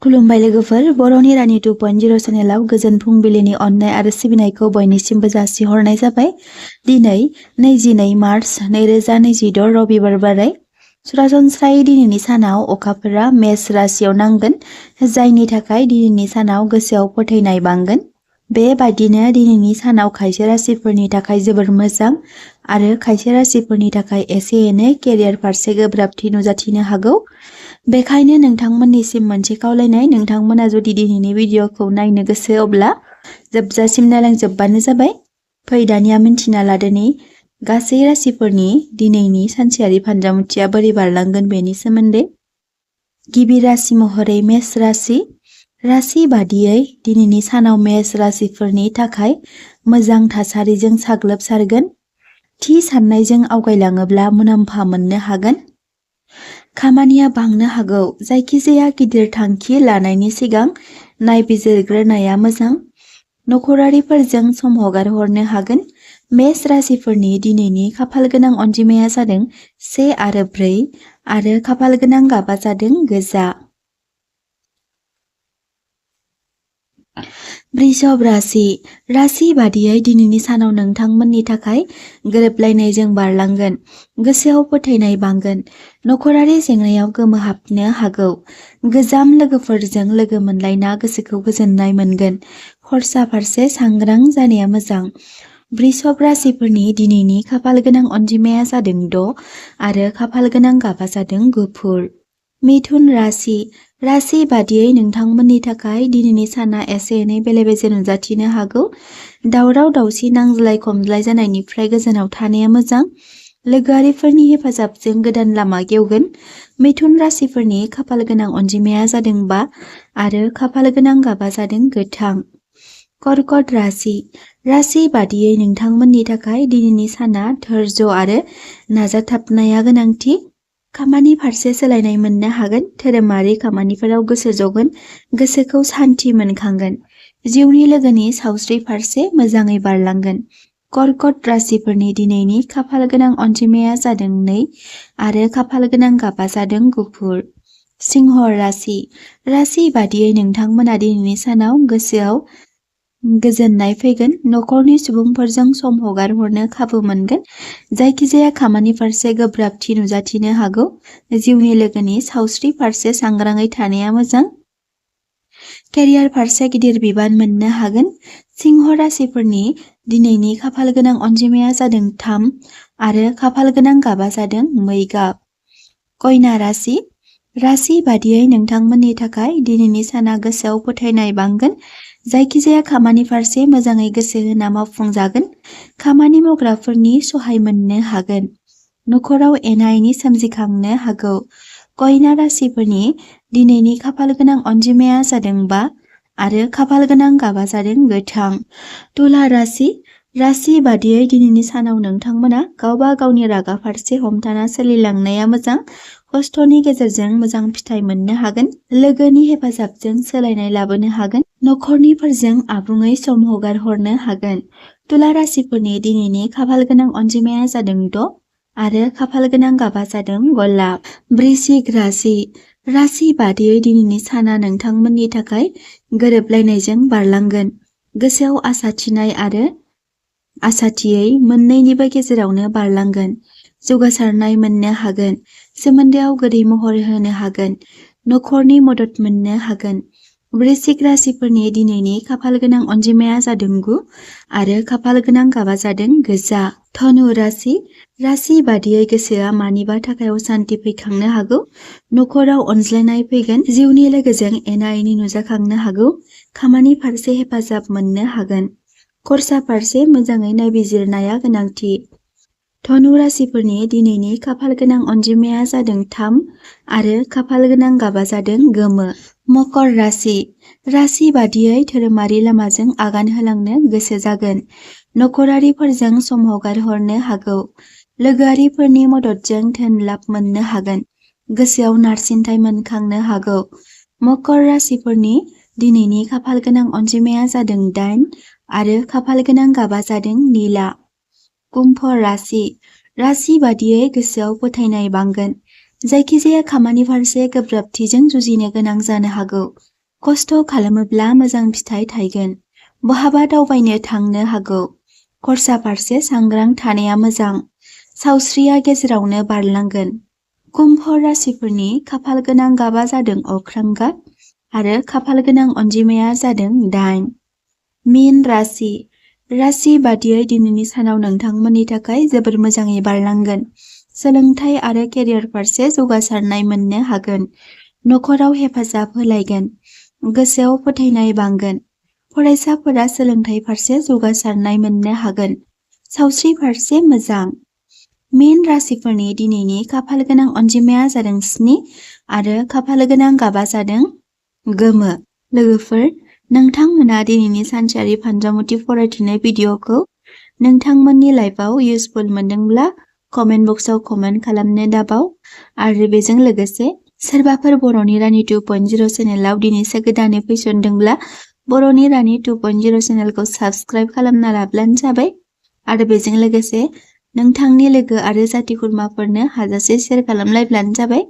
खुलुमबाय लोगोफोर, बर'नि रानि 2.0 चेनेलाव गोजोन फुंबिलिनि अननाय आरो सिबिनायखौ बयनिसिमबो जासिहरनाय जाबाय। दिनै 22 मार्च 2026 रबिबार बाराय। सरासनस्रायै दिनैनि सानाव अखाफोरा मेष राशियाव नांगोन, जायनि थाखाय दिनैनि सानाव गोसोआव फोथायनाय बांगोन। बेबायदिनो दिनैनि सानाव खायसे राशिफोरनि थाखाय जोबोर मोजां आरो खायसे राशिफोरनि थाखाय एसे एनै केरियार फारसे गोब्राबथि नुजाथिनो हागौ। बेखायनो नोंथांमोननिसिम मोनसे खावलायनाय, नोंथांमोना जुदि दिनैनि भिडिअखौ नायनो गोसो अब्ला जोबजासिम नायलांजोबबानो जाबाय। फै दानिया मिन्थिना लादोनि गासै राशिफोरनि दिनैनि सानसेयारि फान्जामुथिया बोरै बारलांगोन बेनि सोमोन्दै। गिबि राशि महरै मेष राशि। राशि बादियै दिनैनि सानाव मेष राशिफोरनि थाखाय मोजां थासारिजों साग्लोबसारगोन। थि साननायजों आवगायलाङोब्ला मुलाम्फा मोननो हागोन। खामानिया बांनो हागौ। जायखिजाया गिदिर थांखि लानायनि सिगां नायबिजिरग्रोनाया मोजां। नखरारिफोरजों सम हगारहरनो हागोन। मेष राशिफोरनि दिनैनि खाफालगोनां अनजिमाया जादों 1 आरो 4 आरो खाफालगोनां गाबा जादों गोजा। वृषभ राशि। राशि बादियै दिनैनि सानाव नोंथांमोननि थाखाय गोरोबलायनायजों बारलांगोन। गोसोआव फोथायनाय बांगोन। नखरारि जेंनायाव गोमोहाबनो हागौ। गोजाम लोगोफोरजों लोगो मोनलायना गोसोखौ गोजोननाय मोनगोन। खरसा फारसे सांग्रां जानाया मोजां। वृषभ राशिफोरनि दिनैनि खाफालगोनां अनजिमाया जादों 6 आरो खाफालगोनां गाबा जादों गुफुर। मिथुन राशि। राशि बादियै नोंथांमोननि थाखाय दिनैनि साना एसे एनै बेले-बेजे नुजाथिनो हागौ। दावराव-दावसि नांज्लाय खमज्लाय जानायनिफ्राय गोजानाव थानाया मोजां। लोगोआरिफोरनि हेफाजाबजों गोदान लामा गेवगोन। मिथुन राशिफोरनि खाफालगोनां अनजिमाया जादों 5 आरो खाफालगोनां गाबा जादों गोथां। कर्कट राशि। राशि बादियै नोंथांमोननि थाखाय दिनैनि साना धैर्य आरो नाजाथाबनाया गोनांथि। खामानि फारसे सोलायनाय मोननो हागोन। धोरोमारि खामानिफोराव गोसो जगोन। गोसोखौ सान्थि मोनखांगोन। जिउनि लोगोनि सावस्रि फारसे मोजाङै बारलांगोन। कर्कट राशिफोरनि दिनैनि खाफालगोनां अनजिमाया जादों 2 आरो खाफालगोनां गाबा जादों गुफुर। सिंह राशि। राशि बादियै नोंथांमोना दिनैनि सानाव गोसोआव गोजोननाय फैगोन। नखरनि सुबुंफोरजों सम हगारहरनो खाबु मोनगोन। जायखिजाया खामानि फारसे गोब्राबथि नुजाथिनो हागौ। जिउनि लोगोनि सावस्रि फारसे सांग्राङै थानाया मोजां। केरियार फारसे गिदिर बिबान मोननो हागोन। सिंह राशिफोरनि दिनैनि खाफालगोनां अनजिमाया जादों 3 आरो खाफालगोनां गाबा जादों मै गाब। कन्या राशि। राशि बादियै नोंथांमोननि थाखाय दिनैनि साना गोसोआव फोथायनाय बांगोन। जायखिजाया खामानि फारसे मोजाङै गोसो होना मावफुंजागोन। खामानि मावग्राफोरनि सहाय मोननो हागोन। नखराव एना-एनि सोमजिखांनो हागौ। कन्या राशिफोरनि दिनैनि खाफालगोनां अनजिमाया जादों 5 आरो खाफालगोनां गाबा जादों गोथां। तुला राशि। राशि बादियै दिनैनि सानाव नोंथांमोना गावबा गावनि रागा फारसे हमथाना सोलिलांनाया मोजां। खस्थ'नि गेजेरजों मोजां फिथाइ मोननो हागोन। लोगोनि हेफाजाबजों सोलायनाय लाबोनो हागोन। नखरनिफोरजों आबुङै सम हगारहरनो हागोन। तुला राशिफोरनि दिनैनि खाफालगोनां अनजिमाया जादों 6 आरो खाफालगोनां गाबा जादों गलाब। वृश्चिक राशि। राशि बादियै दिनैनि साना नोंथांमोननि थाखाय गोरोबलायनायजों बारलांगोन। गोसोआव आसाथिनाय आरो आसाथियै मोन्नैनिबो गेजेरावनो बारलांगोन। जौगासारनाय मोननो हागोन। सोमोन्दोआव गोदै महर होनो हागोन। नखरनि मदद मोननो हागोन। वृश्चिक राशिफोरनि दिनैनि खाफालगोनां अनजिमाया जादों 9 आरो खाफालगोनां गाबा जादों गोजा। धनु राशि। राशि बादियै गोसोआ मानिबा थाखाय असान्ति फैखांनो हागौ। नखराव अनज्लायनाय फैगोन। जिउनि लोगोजों एना-एनि नुजाखांनो हागौ। खामानि फारसे हेफाजाब मोननो हागोन। खरसा फारसे मोजाङै नायबिजिरनाया गोनांथि। धनु राशिफोरनि दिनैनि खाफालगोनां अनजिमाया जादों 3 आरो खाफालगोनां गाबा जादों गोमो। मकर राशि। राशि बादियै धोरोमारि लामाजों आगान होलांनो गोसो जागोन। नखरारिफोरजों सम हगारहरनो हागौ। लोगोआरिफोरनि मददजों धोन लाब मोननो हागोन। गोसोआव नारसिनथाय मोनखांनो हागौ। मकर राशिफोरनि दिनैनि खाफालगोनां अनजिमाया जादों 8 आरो खाफालगोनां गाबा जादों निला। कुम्भ राशि। राशि बादियै गोसोआव फोथायनाय बांगोन। जायखिजाया खामानि फारसे गोब्राबथिजों जुजिनो गोनां जानो हागौ। खस्थ' खालामोब्ला मोजां फिथाइ थायगोन। बहाबा दावबायनो थांनो हागौ। खरसा फारसे सांग्रां थानाया मोजां। सावस्रिया गेजेरावनो बारलांगोन। कुम्भ राशिफोरनि खाफाल गोनां गाबा जादों अख्रां गाब आरो खाफाल गोनां अनजिमाया जादों 8। मीन राशि। राशि बादियै दिनैनि सानाव नोंथांमोननि थाखाय जोबोर मोजाङै बारलांगोन। सोलोंथाइ आरो केरियार फारसे जौगासारनाय मोननो हागोन। नखराव हेफाजाब होलायगोन। गोसोआव फोथायनाय बांगोन। फरायसाफोरा सोलोंथाइ फारसे जौगासारनाय मोननो हागोन। सावस्रि फारसे मोजां। मीन राशिफोरनि दिनैनि खाफाल गोनां अनजिमाया जादों 7 आरो खाफाल गोनां गाबा जादों गोमो। लोगोफोर, नोंथांमोना दिनैनि सानसेयारि फानजामुथि फरायथिनाय भिडिअ'खौ नोंथांमोननि लाइफआव इउजफुल मोनदोंब्ला कमेन्ट बक्सआव कमेन्ट खालामनो दाबाव। आरो बेजों लोगोसे सोरबाफोर बर'नि रानि 2.0 चेनेलाव दिनैसो गोदानै फैसनदोंब्ला बर'नि रानि 2.0 चेनेलखौ साबस्क्राइब खालामना लाब्लानो जाबाय। आरो बेजों लोगोसे नोंथांनि लोगो आरो जाथि खुरमाफोरनो हाजासे शेयार खालामलायब्लानो जाबाय।